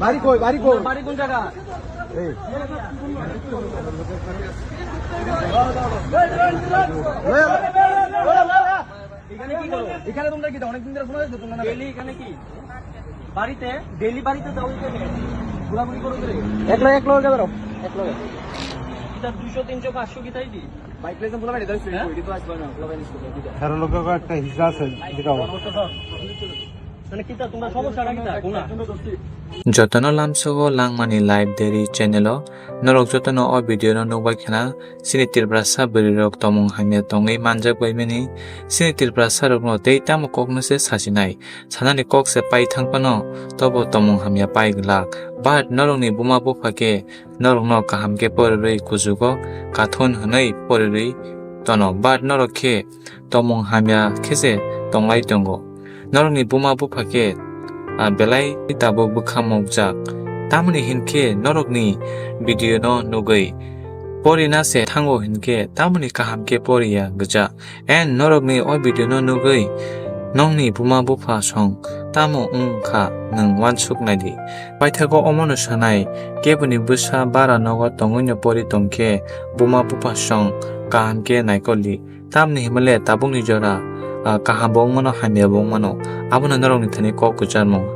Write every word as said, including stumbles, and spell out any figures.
বাড়ি কই, বাড়ি কই? বাড়ি কোন জায়গা? এই। এখানে কি করো? এখানে তোমরা কি দাও? অনেকদিন ধরে ফোন হয়েছে তোমরা না? ডেইলি এখানে কি? বাড়িতে, ডেইলি বাড়িতে যাও এখানে। ঘোরাঘুরি করো করে। এক লগে, এক লগে বেরো। এক লগে। এটা দুইশো, তিনশো, পাঁচশো কি তাই দি? বাইক লাইসেন্স বলে বাইরে দাও, হ্যাঁ? কিন্তু আসবে না, বলে বাইরে আসবে না। কারণ লোকের একটা হিসা আছে, যেটা মানে কিতা, তোমরা সমস্যাটা কিতা? কোনা? Jotono lamsogo Langmani Live Diary channel o norok jotono o video no nukbai khna, chini Tiprasa bwrwi rok tomung hamya tongwi manjak bai mani, chini Tiprasa rokno tei tamo kokno se sasinai, sanani kok se pai thang phano tobo tomung hamya pai glak, but norokni buma bupha khe norokno kaham khe porirwi kuchugo kathun hwnwi porirwi tono, but norok khe tomung hamya khe se tonglai tongo. Norokni buma bupha khe, ah, belai tabuk bwkha mokjak. Tamoni hinkhe norokni video no nugwi porina se thango hinkhe tamoni kaham khe poriya gwja. And norokni o video no nugwi nongni buma bupha song tamo wng kha nwng uansuk naidi. Paithago omono sanai, keboni bwsa bara nogo tongwino pori tongkhe buma bupha song kaham khe naikoldi. Tamni himale tabukni jora, ah, kaham bo wngmano, hamya bo wngmano. Abono norokni thani kok kwcharmung.